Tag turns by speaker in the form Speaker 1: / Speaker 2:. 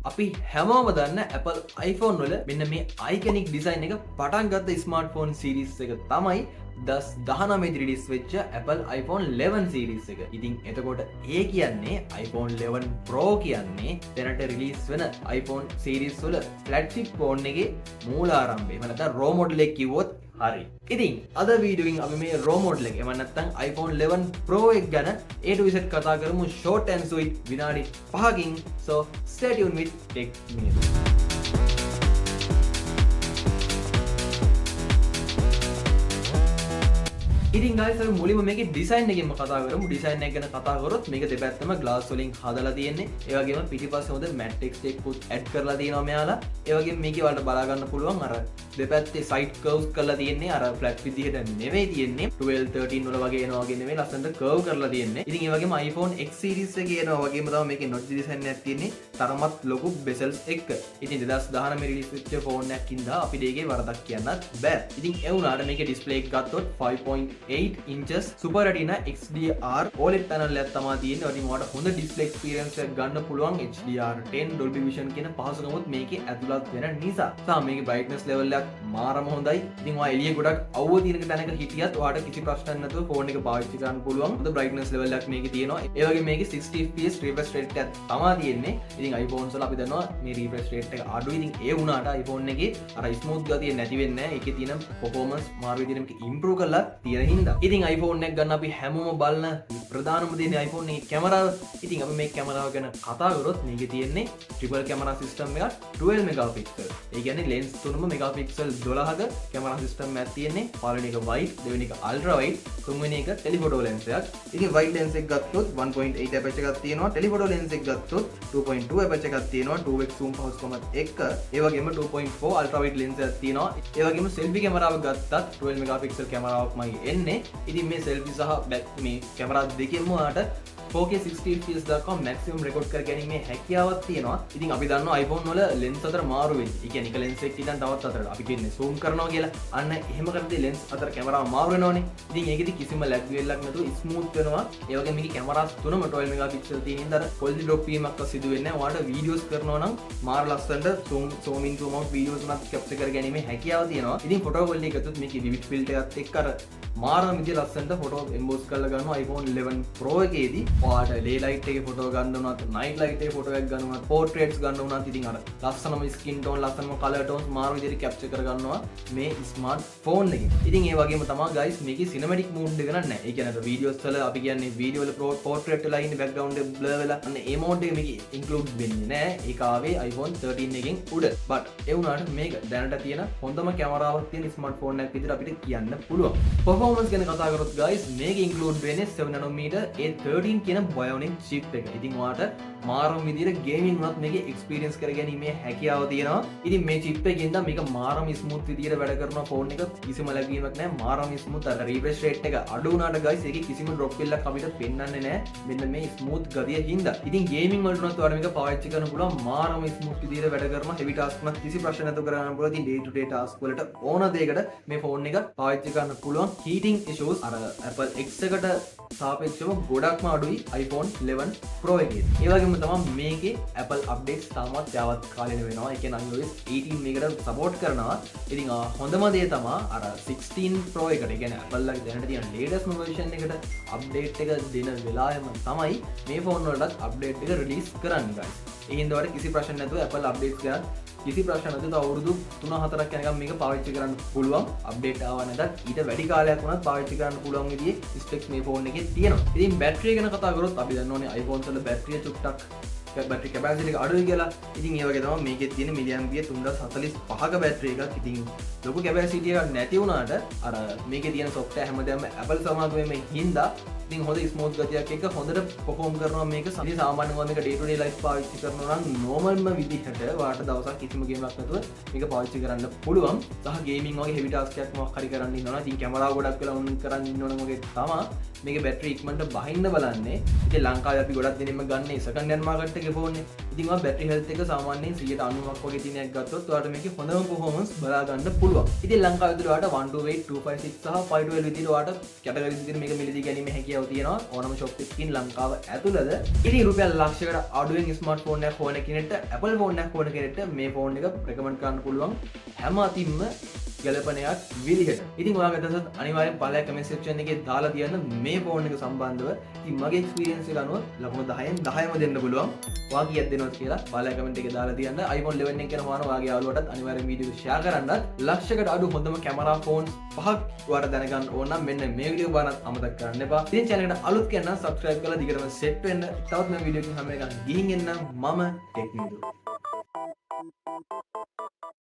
Speaker 1: අපි හැමෝම දන්න Apple iPhone වල මෙන්න මේ අයිකනික් ඩිසයින් එක පටන් ගත්ත ස්මාර්ට්ෆෝන් සීරීස් එක තමයි 2019 රිලීස් වෙච්ච Apple iPhone 11 series එක. ඉතින් එතකොට ඒ කියන්නේ iPhone 11 Pro කියන්නේ දැනට රිලීස් වෙන iPhone series වල ෆ්ලැග්ෂිප් ෆෝන් එකේ මූලාරම්භය. එහෙම නැත්නම් රෝ මොඩල් එක කිව්වොත් හරි. ඉතින් අද වීඩියෝ එකෙන් අපි මේ රෝ මොඩල් එක, එහෙම නැත්නම් iPhone 11 Pro එක ගැන A to Z කතා කරමු short and sweet විනාඩි 5කින්. So stay tuned with Tech Minute. ඉතින් ගයිස්, අපි මුලින්ම මේකේ ඩිසයින් එකෙන්ම කතා කරමු. ඩිසයින් එක ගැන කතා කරොත් මේක දෙපැත්තම ග්ලාස් වලින් හදලා තියෙන්නේ. ඒ වගේම පිටිපස්සේ හොඳ මැට් ටෙක්ස්චර් එකකුත් ඇඩ් කරලා තියෙනවා මෙයාලා. ඒ වගේම මේකේ ඔයාලට බලා ගන්න පුළුවන් අර දෙපැත්තේ සයිඩ් කර්ව්ස් කරලා තියෙන්නේ. අර ෆ්ලැට් විදිහට නෙවෙයි තියෙන්නේ. 12, 13 වල වගේ එනවා වගේ නෙවෙයි, ලස්සනට කර්ව් කරලා තියෙන්නේ. ඉතින් ඒ වගේම iPhone X series එකේ එනවා වගේම තමයි මේකේ නොච් ඩිසයින් එකක් තියෙන්නේ. තරමත් ලොකු බෙසල්ස් එක්ක. ඉතින් 2019 රිලීස් වෙච්ච ෆෝන් එකක් හින්දා අපිට ඒකේ වරදක් කියන්නත් බෑ. ඉතින් ඒ වුණාට මේකේ ඩිස්ප්ලේ එක ගත්තොත් 5.8 inches Super Retina XDR OLED panel එකක් තමා තියෙන්නේ. ඉතින් ඔයාලට හොඳ ඩිස්ප්ලේ එක්ස්පීරියන්ස් එකක් ගන්න පුළුවන් HDR10 Dolby Vision කියන පහසුකමුත් මේකේ ඇතුළත් වෙන නිසා. සහ මේකේ බ්‍රයිට්නස් ලෙවල් එකක් මාරම හොඳයි. ඉතින් ඔයා එළිය ගොඩක් අවුව තියෙන තැනක හිටියත් ඔයාට කිසි ප්‍රශ්නයක් නැතුව ෆෝන් එක පාවිච්චි කරන්න පුළුවන්. හොඳ බ්‍රයිට්නස් ලෙවල් එකක් මේකේ තියෙනවා. ඒ වගේම මේකේ 60 fps refresh rate එකක් තමා තියෙන්නේ. ඉතින් iPhones වල අපි දන්නවා මේ refresh rate එක අඩුයි. ඉතින් ඒ වුණාට iPhone එකේ අර ස්මූත් ගතිය නැති වෙන්නේ නැහැ. ඒකේ තියෙන පර්ෆෝමන්ස් මාර විදිහට මේක ඉම්ප්‍රූව් කරලා තියෙන හින්දා. ඉතින් iPhone එක ගන්න අපි හැමෝම බලන ප්‍රධානම දේ iPhone එකේ කැමරාව. ඉතින් අපි මේ කැමරාව ගැන කතා කරොත් මේකේ තියෙන්නේ ට්‍රිපල් කැමරා සිස්ටම් එකක් 12 මෙගාපික්සල්. ඒ කියන්නේ ලෙන්ස් තුනම මෙගාපික්සල් 12ක කැමරා සිස්ටම් එකක් තියෙන්නේ. පළවෙනි එක වයිඩ්, දෙවෙනි එක අල්ට්‍රා වයිඩ්, තුන්වෙනි එක ටෙලිෆොටෝ ලෙන්ස් එකක්.
Speaker 2: ඉතින් වයිඩ් ලෙන්ස් එක ගත්තොත් 1.8 ඇපර්චර් එකක් තියෙනවා. ටෙලිෆොටෝ ලෙන්ස් එක ගත්තොත් 2.2 ඇපර්චර් එකක් තියෙනවා 2x zoom පහසුකමත් එක්ක.
Speaker 1: ඒ වගේම 2.4 අල්ට්‍රා වයිඩ් ලෙන්ස් එකක් තියෙනවා. ඒ වගේම සෙල්ෆි කැමරාවක් ගත්තත් 12 මෙගාපික්සල් කැමරාවක්මයි එන්නේ. ඉතින් මේ සෙල්ෆි සහ බැක් මේ කැමරා දෙකෙන්ම ඔයාලට 4K 60 fps දක්වා මැක්සිමම් රෙකෝඩ් කර ගැනීමේ හැකියාවක් තියෙනවා. ඉතින් අපි දන්නවා iPhone වල ලෙන්ස් අතර මාරු වෙන්නේ. ඒ කියන්නේ එක ලෙන්ස් එකක් ඉඳන් තවත් අතරට අපි කියන්නේ zoom කරනවා කියලා. අන්න එහෙම කරද්දී ලෙන්ස් අතර කැමරාව මාරු වෙනවනේ. ඉතින් ඒකෙදි කිසිම ලැග් වෙල්ලක් නැතුව ස්මූත් වෙනවා. ඒ වගේම මේකේ කැමරාස් තුනම 12 මෙගාපික්සල් තියෙන හින්දා අර ක්වොලිටි ඩ්‍රොප් වීමක්වත් සිදු වෙන්නේ නැහැ. ඔයාලට වීඩියෝස් කරනවා නම් මාර ලස්සනට zoom in, zoom out videos උනත් කැප්චර් කර ගැනීමේ හැකියාව තියෙනවා. ඉතින් ෆොටෝ ක්වොලිටි එකතුත් මේකේ විවිඩ් ෆිල්ටර් එකත් එක්ක අර මාරම විදිය ලස්සනට ෆොටෝ එම්බෝස් කරලා ගන්නවා iPhone 11 Pro එකේදී. ඔයාට ඩේ ලයිට් එකේ ෆොටෝ ගන්න උනත්, නයිට් ලයිට් එකේ ෆොටෝ එකක් ගන්න උනත්, පෝට්‍රේට්ස් ගන්න උනත්, ඉතින් අර ලස්සනම ස්කින් ටෝන්, ලස්සනම කලර් ටෝන්ස් මාර විදියට කැප්චර් කරගන්නවා මේ ස්මාර්ට් ෆෝන් එකෙන්. ඉතින් ඒ වගේම තමයි ගයිස්, මේකේ සිනමැටික් මෝඩ් එක නෑ. ඒ කියන්නේ අර වීඩියෝස් වල අපි කියන්නේ වීඩියෝ වල පෝට්‍රේට් වෙලා ඉන්නේ, බෑග්ග්‍රවුන්ඩ් එක බ්ලර් වෙලා, අන්න ඒ මෝඩ් එක මේකේ ඉන්ක්ලූඩ් වෙන්නේ නෑ. ඒක ආවේ iPhone 13 එකෙන් උඩ. බට් ඒ වුණාට මේක දැනට තියෙන හොඳම කැමරාවක් තියෙන ස්මාර්ට් ෆෝන් එකක් විදිහට අපිට කියන්න පුළුවන්. පර්ෆෝමන්ස් ගැන කතා කරොත් ගයිස්, මේක ඉන්ක්ලූඩ් වෙන්නේ 7 nanometer A13 කියන Bionic chip එක. ඉතින් ඔයාට මාරම විදිහට ගේමින් වුණත් මේකේ එක්ස්පීරියන්ස් කරගැනීමේ හැකියාව තියෙනවා. ඉතින් මේ චිප් එකෙන් නම් මේක මාරම ස්මූත් විදිහට වැඩ කරනවා ෆෝන් එක. කිසිම ලැග් වීමක් නැහැ. මාරම ස්මූත්. අර රිෆ්‍රෙෂ් රේට් එක අඩු වුණාට ගයිස්, ඒකේ කිසිම ඩ්‍රොප් එකක් අපිට පෙන්වන්නේ නැහැ. මෙන්න මේ ස්මූත් ගතිය හින්දා. ඉතින් ගේමින් වලට උනත් ඔයාලට මේක පාවිච්චි කරන්න පුළුවන්. මාරම ස්මූත් විදිහට වැඩ කරනවා. හෙවි ටාස්ක් උනත් කිසි ප්‍රශ්න නැතුව කරගන්න පුළුවන්. ඉතින් ඩේ ටු ඩේ ටාස්ක් වලට ඕන දෙයකට මේ ෆෝන් එක පාවිච්චි කරන්න පුළුවන්. හීටිං ඉෂුස් අර Apple X එකට සාපේක්ෂව ගොඩක්ම අඩුයි iPhone 11 Pro එකේ. ඒ වගේම තමයි මේකේ Apple updates තාමත් යාවත්කාලීන වෙනවා. ඒ කියන්නේ iOS 18 මේකට සපෝට් කරනවා. ඉතින් හොඳම දේ තමයි අර 16 Pro එකට, ඒ කියන්නේ Apple ලගේ දැනට තියෙන latest version එකට අප්ඩේට් එක දෙන වෙලාවෙම තමයි මේ ෆෝන් වලටත් අප්ඩේට් එක රිලීස් කරන්නේ guys. ඒ හින්දා ඔයාලට කිසි ප්‍රශ්න නැතුව Apple updates ගැන කිසි ප්‍රශ්න නැතුව තව අවුරුදු 3-4ක් යනකම් මේක පාවිච්චි කරන්න පුළුවන්. අප්ඩේට් ආවා නැතත් ඊට වැඩි කාලයක් වුණත් පාවිච්චි කරන්න පුළුවන් විදිහේ ස්පෙක්ස් මේ ෆෝන් එකේ තියෙනවා. ඉතින් බැටරිය ගැන කතා කරොත් අපි දන්නවනේ iPhones වල බැටරිය චුට්ටක් බැටරි කැපැසිටි එක අඩුයි කියලා. ඉතින් ඒ වගේ තමයි මේකේ තියෙන මිලිඇම්පියර් 3045ක බැටරි එකක්. ඉතින් ලොකු කැපැසිටි එකක් නැති වුණාට අර මේකේ තියෙන සොෆ්ට්වෙයාර් හැමදේම Apple සමාගමේම හින්දා ඉතින් හොඳ ස්මූත් ගතියක් එක්ක හොඳට පර්ෆෝම් කරනවා මේක. ඉතින් සාමාන්‍යයෙන් මේක ඩේ ටු ඩේ ලයිෆ් පාවිච්චි කරනවා නම් නෝමල්ම විදිහට ඔයාලට දවසක් කිසිම ගේමක් නැතුව මේක පාවිච්චි කරන්න පුළුවන්. සහ ගේමින් වගේ හෙවි ටාස්ක් එකක් මොකක් හරි කරන්න ඉන්නවා නම්, ඉතින් කැමරාව ගොඩක් වෙලා ඔන් කරන් ඉන්න ඕන වගේ තමා මේකේ බැටරි ඉක්මනට බහින්න බලන්නේ. ඉතින් ලංකාවේ අපි ගොඩක් දෙනෙක්ම ගන්නේ සෙකන්ඩ් හෑන්ඩ් මාකට් එකේ ෆෝන් එක. ඉතින් ඔයා බැටරි හෙල්ත් එක සාමාන්‍යයෙන් 90ක් වගේ තියෙන එකක් ගත්තොත් ඔයාලට මේකේ හොඳම පර්ෆෝමන්ස් බලා ගන්න පුළුවන්. ඉතින් ලංකාවේ විතර ඔයාලට 128, 256 සහ 512 විදිහට ඔයාලට කැටගරිස් විදිහට මේක මිලදී ගැනීමේ හැකියාවක් හැකියාව තියෙනවා ඕනම ෂොප් එකකින් ලංකාව ඇතුළද. ඉතින් රුපියල් ලක්ෂයකට අඩුවෙන් ස්මාර්ට් ෆෝන් එකක් හොයන කෙනෙක්ට, Apple phone එකක් හොයන කෙනෙක්ට මේ ෆෝන් එක රෙකමන්ඩ් කරන්න පුළුවන් හැම අතින්ම ගැලපෙන එකක් විදිහට. ඉතින් ඔයාගේ අදහසත් අනිවාර්යෙන් පහළ කමෙන්ට් සෙක්ෂන් එකේ දාලා තියන්න මේ ෆෝන් එක සම්බන්ධව. ඉතින් මගේ එක්ස්පීරියන්ස් එක අනුව ලකුණු 10න් 10ම දෙන්න පුළුවන්. ඔයා කීයක් දෙනවද කියලා පහළ කමෙන්ට් එකේ දාලා තියන්න. iPhone 11 එක ගැන හොයන ඔයාගේ යාළුවටත් අනිවාර්යෙන් වීඩියෝ එක ෂෙයා කරන්නත්, ලක්ෂයකට අඩු හොඳම කැමරා ෆෝන්ස් පහක් ඔයාලට දැනගන්න ඕන නම් මෙන්න මේ වීඩියෝ බලන්නත් අමතක කරන්න එපා. ඉතින් චැනල් එකට අලුත් කෙනා නම් සබ්ස්ක්‍රයිබ් කරලා දිගටම සෙට් වෙන්න. තවත් මේ වීඩියෝ එකකින් හැම එකක් ගිහින් එන්නම්. මම ටෙක්නිදු.